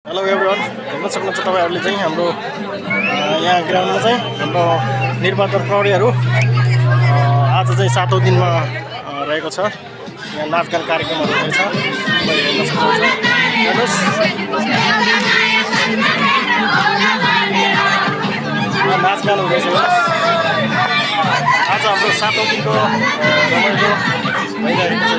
Hello everyone हेर्न सक्नुहुन्छ तपाईहरुले चाहिँ हाम्रो यहाँ ग्राउन्डमा चाहिँ हाम्रो निर्वाचन प्रहरीहरु आज चाहिँ 7औं दिनमा रहेको छ। यहाँ नाचगान कार्यक्रमहरु हुँदैछ। तपाईहरु हेर्न सक्नुहुन्छ। हेर्नुस् नाचगान हुँदैछ। आज हाम्रो 7औं दिनको रमाइलो भइरहेको छ।